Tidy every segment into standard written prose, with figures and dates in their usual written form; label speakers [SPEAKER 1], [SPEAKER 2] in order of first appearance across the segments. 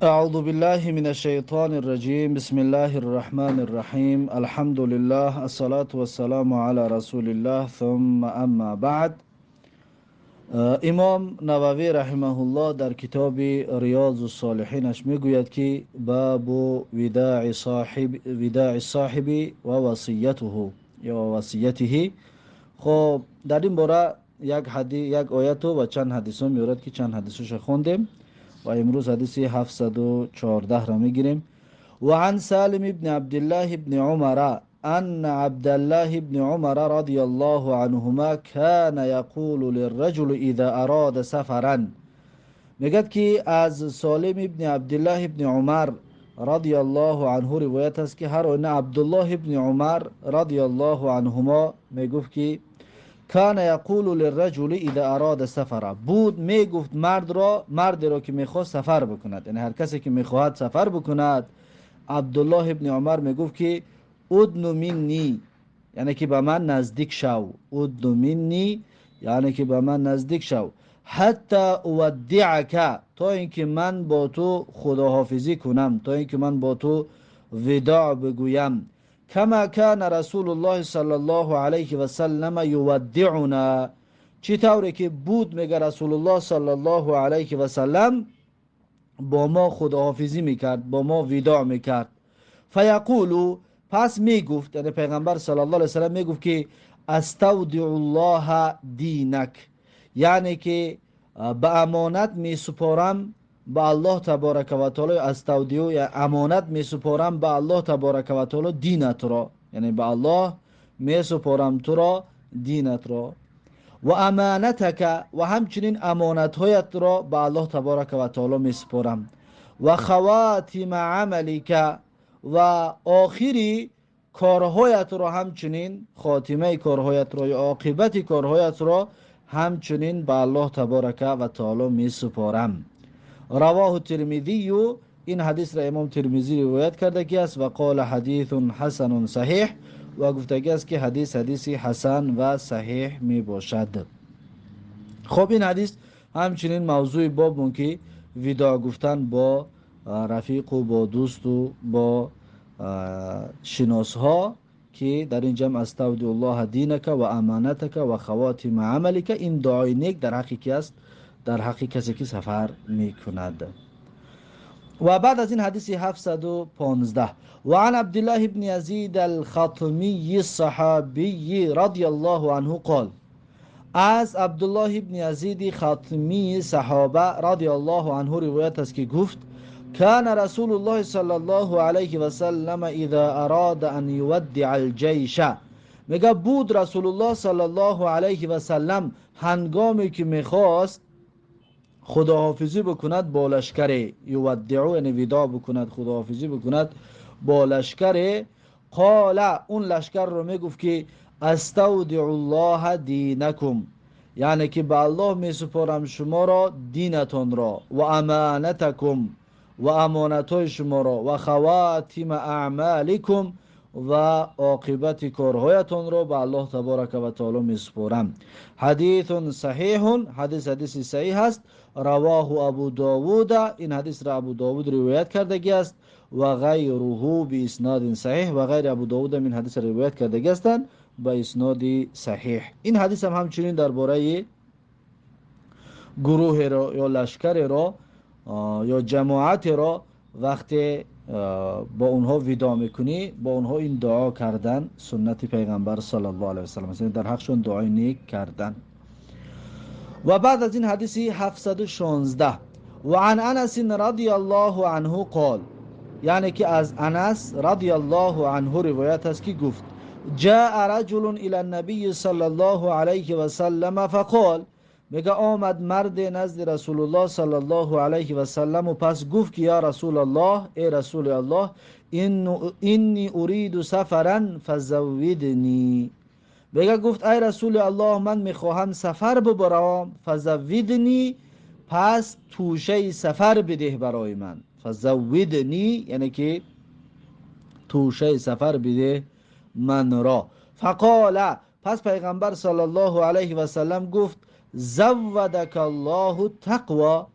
[SPEAKER 1] أعوذ بالله من الشيطان الرجيم. بسم الله الرحمن الرحيم. الحمد لله، الصلاة والسلام على رسول الله، ثم أما بعد. امام نووی رحمه الله در کتاب ریاض الصالحینش میگوید که باب وداع صاحب، وداع الصاحب و وصیته یا وصیته. خب، در این باره یک حدیث، یک آیت و چند حدیث میورد که چند حدیثش خوندیم و امروز حدیث 714 را میگیریم. وعن سالم بن عبد الله بن عمر أن عبد الله بن عمر رضي الله عنهما كان يقول للرجل إذا أراد سفرا. میگد که از سالم ابن عبدالله ابن عمر رضی الله عنه روایت است که هر آینه عبدالله ابن عمر رضی الله عنهما میگفت که کان یقول للرجل اذا اراد سفرا، بود میگفت مرد را که میخواست سفر بکند، یعنی هر کسی که میخواهد سفر بکند، عبدالله ابن عمر میگفت که ادن منی، یعنی که به من نزدیک شو. ادن منی یعنی که به من نزدیک شو. حتی اودعک، تا اینکه من با تو خداحافظی کنم، تا اینکه من با تو وداع بگویم. کما کان رسول الله صلی الله علیه و سلم یودعنا، چی طوری که بود، میگه رسول الله صلی الله علیه و سلم با ما خداحافظی میکرد، با ما وداع میکرد. فیقول، پس میگفت، یعنی پیغمبر صلی الله علیه و سلم میگفت که استودع الله دینک، یعنی که به امانت میسپارم به الله تبارک و تعالی. استودع یا امانت میسپارم به الله تبارک و تعالی دینت را، یعنی به الله میسپارم تو را، دینت را. و امانتک، و همچنین امانتهایت را به الله تبارک و تعالی میسپارم. و خواتیم عملک، و آخری کارهایت را، همچنین خاتمه کارهایت را یا عاقبت کارهایت را همچنین به الله تبارک و تعالی میسپارم. رواه الترمذی، این حدیث را امام ترمذی روایت کرده که است. و قال حدیث حسن صحیح، و گفتگی است که حدیث حدیثی حسن و صحیح می باشد. خب، این حدیث همچنین موضوع باب که وداع گفتن با رفیق و با دوست و با شناس ها که در این جمع استودع الله دینک و امانتک و خواتیم عملک، این دعای نیک در حقی کی است؟ در حق کسی که سفر میکند. و بعد از این حدیث 715. وعن عبد الله بن يزيد الخطمي الصحابي رضي الله عنه قال، از عبدالله ابن یزید خطمی صحابه رضی الله عنه روایت است که گفت كان رسول الله صلى الله عليه وسلم اذا اراد ان يودع الجيش، میگه بود رسول الله صلی الله علیه و سلم هنگامی که میخواست خداحافظی بکند با لشکر، یودعو یعنی وداع بکند، خداحافظی بکند با لشکر، قال، اون لشکر رو میگفت که استودع الله دینکم، یعنی که به الله میسپارم شما را، دینتان را، و امانتکم، و امانتهای شما را، و خواتیم اعمالکم، و عاقبت کارهایتان را به الله تبارک و تعالی میسپارم. حدیث صحیح، حدیث حدیث صحیح است. رواه ابو داوود، این حدیث را ابو داوود روایت کردگی است. و غیره باسناد صحیح، و غیر ابو داوود این حدیث را روایت کردگی هستند با اسناد صحیح. این حدیث هم همچنین درباره گروه را یا لشکر را یا جماعت را وقتی با اونها وداع میکنی، با اونها این دعا کردن سنت پیغمبر صلی الله علیه و سلم است، در حقشون دعای نیک کردن. و بعد از این حدیث 716. وعن انس رضی الله عنه قال، یعنی که از انس رضی الله عنه روایت است که گفت جاء رجل الى النبي صلى الله عليه وسلم فقال، میگه آمد مرد نزد رسول الله صلی الله علیه و سلم و پس گفت که یا رسول الله، ای رسول الله، انی اريد سفرا فزودنی. میگه گفت ای رسول الله، من میخواهم سفر ببرم. فزودنی، پس توشه سفر بده برای من. فزودنی یعنی که توشه سفر بده من را. فقال، پس پیغمبر صلی الله علیه و سلم گفت زودک الله التقوا،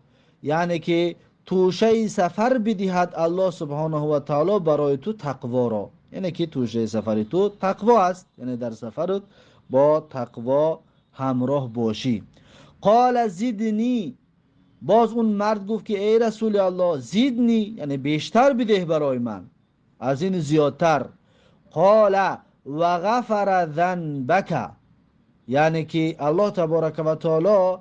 [SPEAKER 1] یعنی که توشه سفر برای تو توشه سفر بدهد الله سبحانه و تعالی برای تو تقوا را. یعنی که توشه سفر تو تقوا است، یعنی در سفرت با تقوا همراه باشی. قال زدنی، باز اون مرد گفت که ای رسول الله زدنی، یعنی بیشتر بده برای من، از این زیادتر. قال و غفر ذنبک، یعنی که الله تبارک و تعالی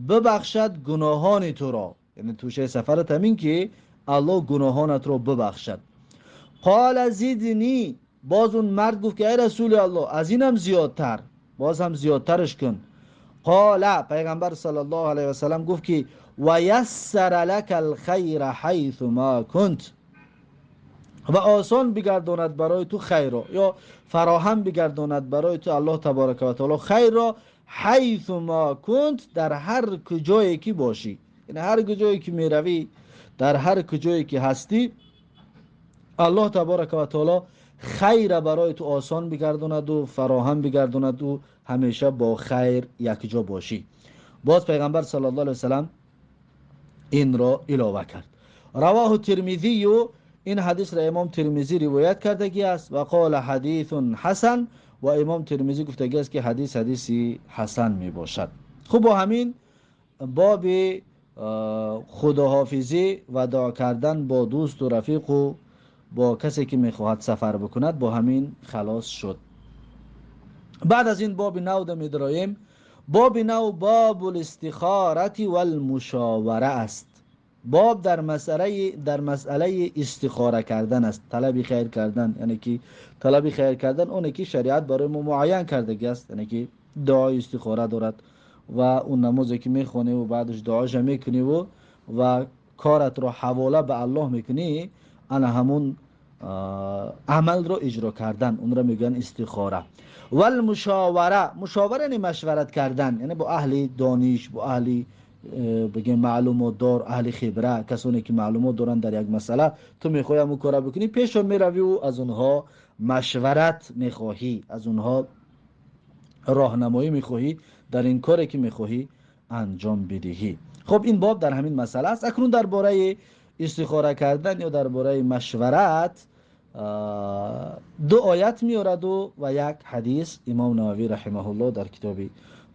[SPEAKER 1] ببخشد گناهان تو را، یعنی توشه سفرت همین که الله گناهانت را ببخشد. قال زدنی، باز اون مرد گفت که ای رسول الله از اینم زیادتر، باز هم زیادترش کن. قال، پیغمبر صلی الله علیه و سلم گفت که و یسر لک الخیر حیث ما کنت، و آسان بگرداند برای تو خیر را، یا فراهم بگرداند برای تو الله تبارک و تعالی خیر را، حیث ما کنت، در هر کجایی که باشی، یعنی هر کجایی که میروی، در هر کجایی که هستی، الله تبارک و تعالی خیر برای تو آسان بگرداند و فراهم بگرداند و همیشه با خیر یک جا باشی. باز پیغمبر صلی الله علیه و سلم این را علاوه کرد. رواه ترمذی، این حدیث را امام ترمذی روایت کردگی است. و قال حدیث حسن، و امام ترمذی گفتگی است که حدیث حدیثی حسن می باشد. خب با همین باب خداحافظی و دعا کردن با دوست و رفیق و با کسی که میخواهد سفر بکند با همین خلاص شد. بعد از این باب نو میدرایم. باب نو باب الاستخارة والمشاوره است. باب در مسئله استخاره کردن است، طلب خیر کردن، یعنی که طلب خیر کردن اونه که شریعت برای ما معین کرده است، یعنی که دعای استخاره دارد و اون نمازی که میخونی و بعدش دعاش میکنی و کارت رو حواله به الله میکنی، انا همون عمل رو اجرا کردن، اون رو میگن استخاره. والمشاوره، مشاوره یعنی مشورت کردن، یعنی با اهل دانش، با اهل بگیم معلومات دار، اهل خبره، کسانی که معلومات دارن در یک مسئله، تو میخوای همون کارا بکنی، پیشون میروی و از اونها مشورت میخواهی، از اونها راهنمایی میخواهی در این کاری که میخواهی انجام بدهی. خب این باب در همین مسئله است. اکنون درباره استخاره کردن یا درباره مشورت دو آیت میارد و یک حدیث امام نووی رحمه الله در کتاب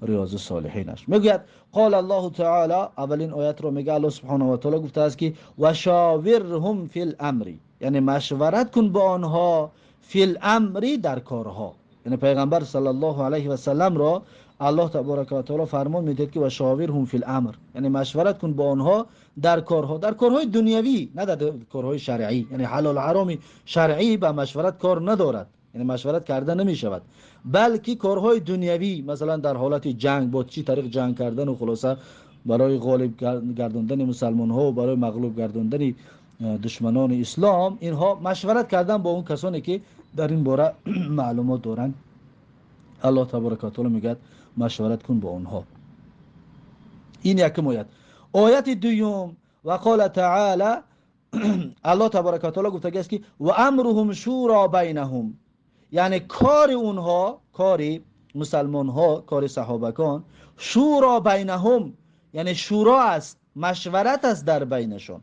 [SPEAKER 1] ریاض الصالحینش میگوید. قال الله تعالی، اولین آیت رو میگه الله سبحانه و تعالی گفته است که و شاورهم فی الامر، یعنی مشورت کن با آنها، فی الامر در کارها، یعنی پیغمبر صلی الله علیه و سلم را الله تبارک و تعالی فرمان میدهد که و شاورهم فی الامر، یعنی مشورت کن با آنها در کارها، در کارهای دنیوی، نه در کارهای شرعی، یعنی حلال حرام شرعی به مشورت کار ندارد، یعنی مشورت کرده نمی شود، بلکه کارهای دنیوی، مثلا در حالت جنگ با چی طریق جنگ کردن و خلاصه برای غالب گرداندن مسلمان ها و برای مغلوب گرداندن دشمنان اسلام، اینها مشورت کردن با اون کسانی که در این باره معلومات دارند. الله تبارک و تعالی میگه مشورت کن با اونها. این یکم آیت. آیت دوم و قال تعالی، الله تبارک و تعالی گفته است که و امرهم شورا بینهم، یعنی کار اونها، کاری مسلمان ها، کار صحابگان، شورا بینهم، یعنی شورا است، مشورت است در بینشون،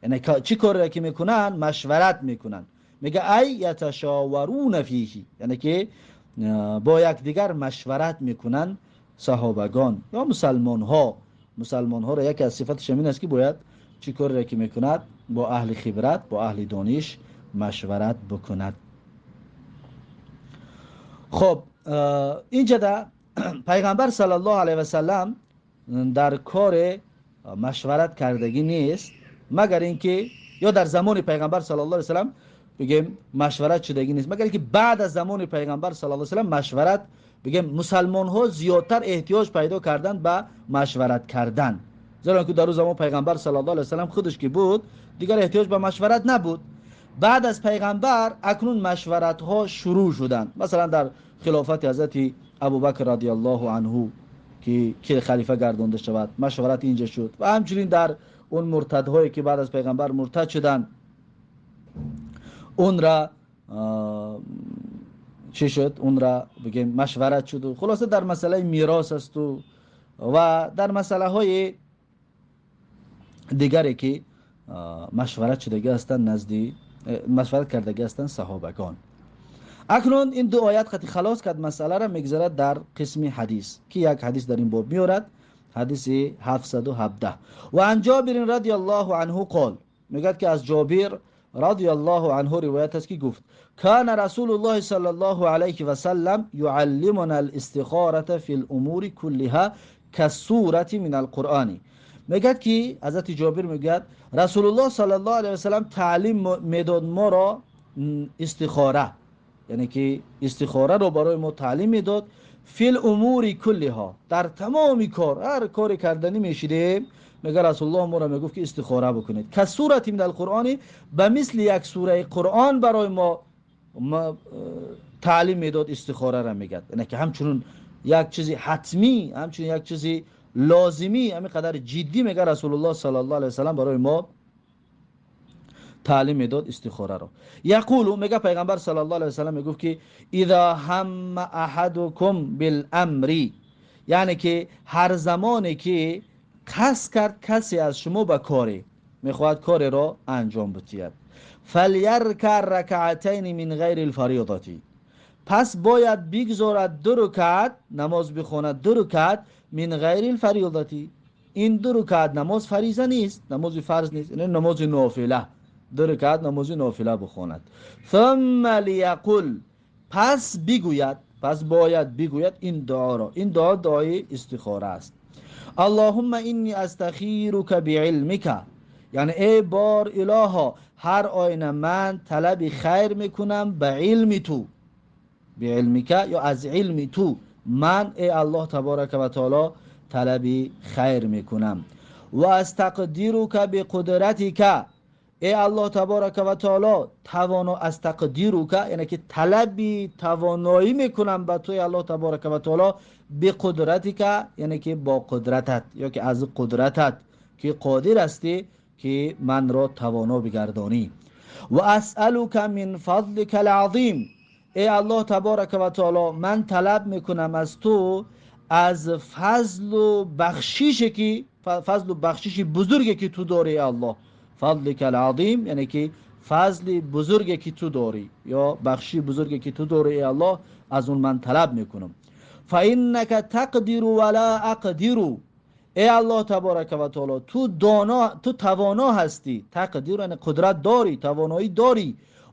[SPEAKER 1] یعنی چی کاری که میکنن مشورت میکنن. میگه ای یتشاورون فیه، یعنی که با یکدیگر مشورت میکنن صحابگان یا مسلمان ها. مسلمان ها را یکی از صفتش این است که باید چی کاری که میکند با اهل خبرت، با اهل دانش مشورت بکند. خب اینجا در پیغمبر صلی الله علیه و سلم در کار مشورت کردگی نیست، مگر اینکه یا در زمان پیغمبر صلی الله علیه و سلم بگیم مشورت شدگی نیست، مگر اینکه بعد از زمان پیغمبر صلی الله علیه و سلم مشورت بگیم مسلمان ها زیادتر احتیاج پیدا کردن به مشورت کردن، زیرا که در زمان پیغمبر صلی الله علیه و سلم خودش که بود دیگر احتیاج به مشورت نبود. بعد از پیغمبر اکنون مشورت ها شروع شدند، مثلا در خلافت حضرت ابوبکر رضی الله عنه که خلیفه گردانده شود مشورت اینجا شد، و همچنین در اون مرتدهایی که بعد از پیغمبر مرتد شدند اون را چی شد، اون را بگیم مشورت شد. و خلاصه در مسئله میراث است و در مسئله های دیگری که машварат шудагӣ ҳастанд, назди машварат кардагӣ ҳастанд саҳобагон. Акнун ин ду оят қати халос кард масъаларо, мегузарад дар қисми ҳадис, ки як ҳадис дар ин боб меорад, ҳадиси 717. Ва ан Ҷобир радиаллоҳу анҳу қол, мегӯяд ки аз Ҷобир радиаллоҳу анҳу ривоят аст, ки гуфт: кана расулуллоҳи саллаллоҳу алайҳи васаллам юаллимуна алистихората фи лумури куллиҳа кассурати мин алқуръони. Мегӯяд ки ҳазрати Ҷобир мегӯяд, Расулуллоҳ саллаллоҳу алайҳи васаллам таълим медод моро истихора, яъне ки истихораро барои мо таълим медод, фил умури куллиҳо, дар тамоми кор, ҳар коре карданӣ мешидем, мега Расулуллоҳ моро мегуфт ки истихора бикунед. Кассурати мин алқуръони, ба мисли як сураи Қуръон барои мо таълим медод истихораро, мегӯяд. Яъне ки ҳамчунин як чизи ҳатмӣ, ҳамчунин як чизи лозимӣ, ҳамин қадар ҷиддӣ мега Расулуллоҳ саллаллоҳу алайҳи васаллам барои мо таълим медод истихораро. Яқулу, мега пайғамбар саллаллоҳу алайҳи васаллам мегуфт ки иза ҳамма аҳадукум биламри, яъне ки ҳар замоне ки қасд кард касе аз шумо ба коре, мехоҳад кореро анҷом бидиҳад, фалярка ракаатайни мин ғайри лфаридати, пас бояд бигзорад ду рукаат намоз бихонад, ду рукаат мин ғайри лфаридати. Ин ду рукаат намоз фариза нест, намози фарз нест, ин намози нофила, ду рукаат намози нофила бихонад. Сумма лияқул, пас бигӯяд, пас бояд бигӯяд ин дуоро. Ин дуо дуои истихора аст. Аллоҳумма инни астахирука биилмика, яъне эй бор илоҳо, ҳар оина ман талаби хайр мекунам ба илми ту, биилмика ё аз илми ту ман эй Аллоҳ таборака ва таоло талаби хайр мекунам. Ва астақдирука биқудратика, эй Аллоҳ таборака ва таоло тавоно, астақдирука яъне ки талаби тавоноӣ мекунам ба ту эй Аллоҳ таборака ва таоло, биқудратика яъне ки бо қудратат ё ки аз қудратат ки қодир ҳастӣ ки манро тавоно бигардонӣ. Ва асъалука мин фазлика алазим, эй Аллоҳ таборака ва таоло ман талаб мекунам аз ту аз фазлу бахшише ки фазлу бахшиши бузурге ки ту дорӣ, эй Аллоҳ, фазлика алазим яъне ки фазли бузурге ки ту дорӣ ё бахшиши бузурге ки ту дорӣ, эй Аллоҳ, аз он ман талаб мекунам. Фаиннака тақдиру ва ла ақдиру, эй Аллоҳ таборака ва таоло ту доно, ту тавоно ҳастӣ, тақдиру яъне қудрат дорӣ, тавоноӣ дорӣ,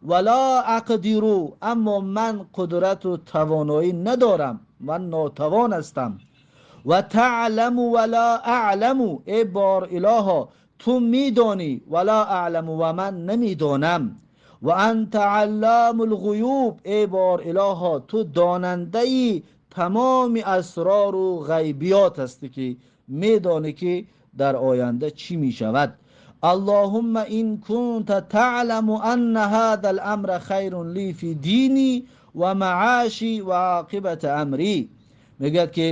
[SPEAKER 1] ва ла ақдиру, аммо ман қудрату тавоноӣ надорам, ман нотавон ҳастам. Ва таъламу ва ла аъламу, эй бор илоҳо ту медонӣ, ва ла аъламу, ва ман намедонам. Ва анта алламу лғуюб, эй бор илоҳо ту донандаи тамоми асрору ғайбиёт ҳастӣ ки медонӣ ки дар оянда чӣ мешавад. Аллоҳумма ин кунта таъламу анна ҳаза ламра хайрун ли фи дини ва мааши ва оқибата амри, мегӯяд ки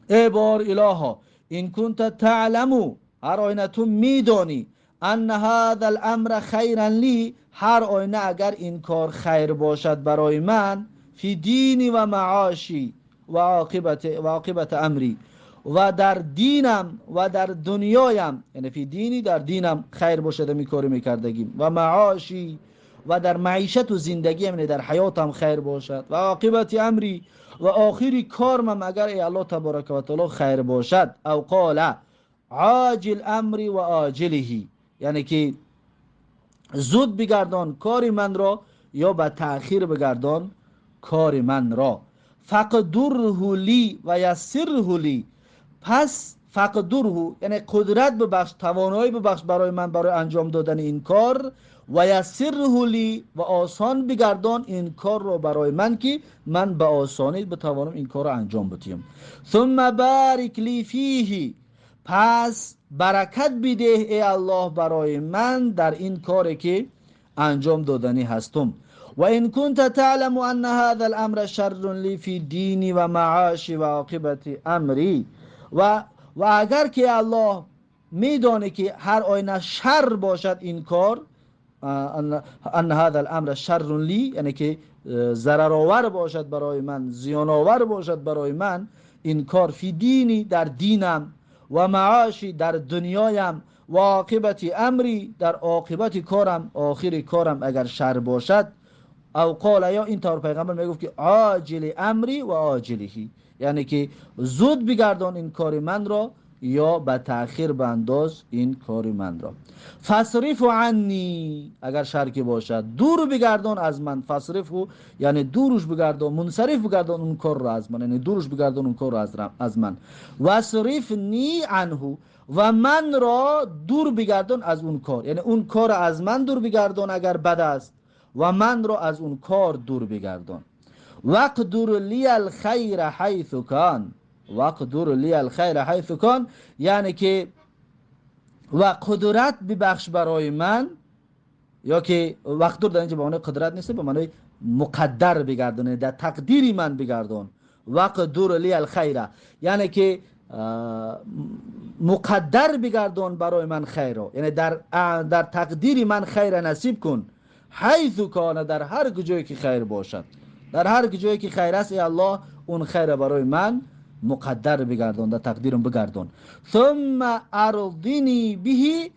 [SPEAKER 1] эй бор илоҳо ин кунта таъламу, ҳар оина ту медонӣ, анна ҳаза ламра хайран ли, ҳар оина агар ин кор хайр бошад барои ман, фи дини ва маоши ва оқибата амри, ва дар динам ва дар дунёям, яъне фи дини дар динам хайр бошад ами кори мекардагим, ва маоши ва дар маишату зиндагиам, яъне дар ҳаётам хайр бошад, ва оқибати амри ва охири кормам агар эй Аллоҳ таборака ва таоло хайр бошад. Ав қола оҷил амри ва оҷилиҳи, яъне ки зуд бигардон кори манро ё ба таъхир бигардон кори манро. Фақдурҳу ли ва яссирҳу ли, пас фақдурҳу яъне қудрат бибахш, тавоноӣ бибахш барои ман барои анҷом додани ин кор, ва яссирҳу ли ва осон бигардон ин корро барои ман ки ман ба осонӣ битавонам ин корро анҷом бидиҳам. Сумма барик ли фиҳи, пас баракат бидеҳ эй Аллоҳ барои ман дар ин коре ки анҷом доданӣ ҳастум. Ва ин кунта таъламу анна ҳаза ламра шаррун ли фи дини ва маоши ва оқибати амри, ва агар ки Аллоҳ медонӣ ки ҳар оина шар бошад ин кор, анна ҳаза ламра шаррун ли, яъне ки зараровар бошад барои ман, зиёновар бошад барои ман ин кор, фи дини дар динам, ва маоши дар дунёям, و عاقبت امری، در عاقبت کارم، آخر کارم اگر شر باشد. او قال، یا این طور پیغمبر میگفت که عاجل امری و عاجلهی، یعنی که زود بگردان این کار من را یا به تأخیر بنداز این کار من را. فصرف عنی، اگر شرکی باشد دور بگردان از من. فصرف یعنی دورش بگردان، منصرف بگردان اون کار را از من، یعنی دورش بگردان اون کار را از من. وصرفنی عنه، و من را دور بگردان از اون کار، یعنی اون کار از من دور بگردان اگر بد است، و من را از اون کار دور بگردان. وقدر لی الخیر حیث کان، وقدر لی الخیر حیث کان، یعنی که و قدرت ببخش برای من، یا که وقدر در اینجا به معنی قدرت نیست، به معنی مقدر بگردان، در تقدیر من بگردان. وقدر لی الخیر یعنی که مقدر بگردان برای من خیر را، یعنی در تقدیر من خیر نصیب کن. حیث کان، در هر جایی که خیر باشد، در هر جایی که خیر است ای الله اون خیر برای من مقدر بگردان، در تقدیرم بگردان. ثم ارضینی به،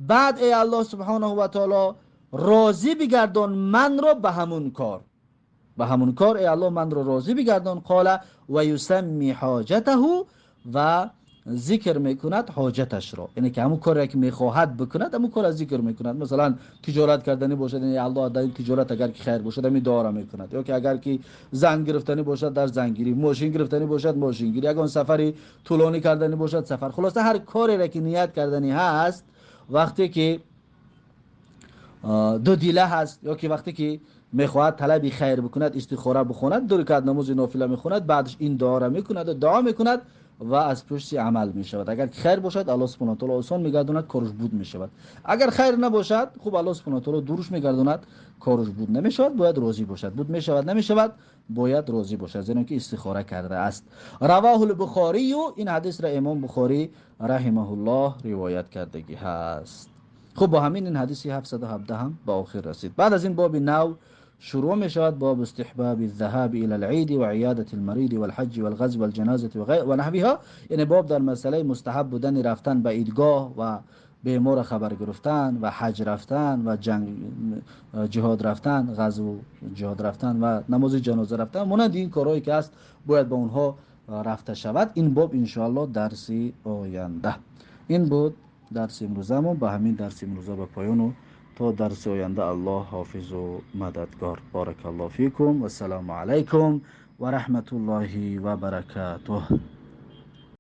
[SPEAKER 1] بعد ای الله سبحانه و تعالی راضی بگردان من را به همون کار، به همون کار ای الله من را راضی بگردان. قال و یسمی حاجته، و ذکر میکند حاجتش را، یعنی که همون کاری که میخواهد بکند همون کار ذکر میکند. مثلا تجارت کردنی باشد، یعنی الله در این تجارت اگر که خیر باشد همین دعا را میکند، یا که اگر که زن گرفتنی باشد در زنگیری، ماشین گرفتنی باشد ماشینگیری، اگر سفری طولانی کردنی باشد سفر. خلاصه هر کاری را که نیت کردنی هست، وقتی که دو دیله هست یا که وقتی که میخواهد طلب خیر بکند، استخاره بخواند، دو رکعت نماز نافله میخواند، بعدش این دعا را میکند و دعا میکند و از پشت عمل می شود. اگر خیر باشد الله سبحانه و تعالی آسان میگرداند، کارش بود می شود. اگر خیر نباشد خوب الله سبحانه و تعالی دورش میگرداند، کارش بود نمی شود. باید راضی باشد، بود می شود نمی شود باید راضی باشد، زیرا که استخاره کرده است. رواه البخاری، این حدیث را امام بخاری رحمه الله روایت کردگی هست. خب با همین این حدیث 717 هم به آخر رسید. بعد از این باب نو شروع می شود، باب استحباب الذهاب الى العید و عیادت المريض والحج والغزو والجنازه و نحوها، یعنی باب در مسئله مستحب بودن رفتن به عیدگاه و بیمار خبر گرفتن و حج رفتن و جنگ جهاد رفتن، غزو جهاد رفتن و نماز جنازه رفتن، مانند این کارهایی که است باید به اونها رفته شود. این باب ان شاء الله درس آینده. این بود درس امروزمون، به همین درس امروزه به پایان و تا درس آینده الله حافظ و مددگار. بارک الله فیکم و السلام علیکم و رحمت الله و برکاته.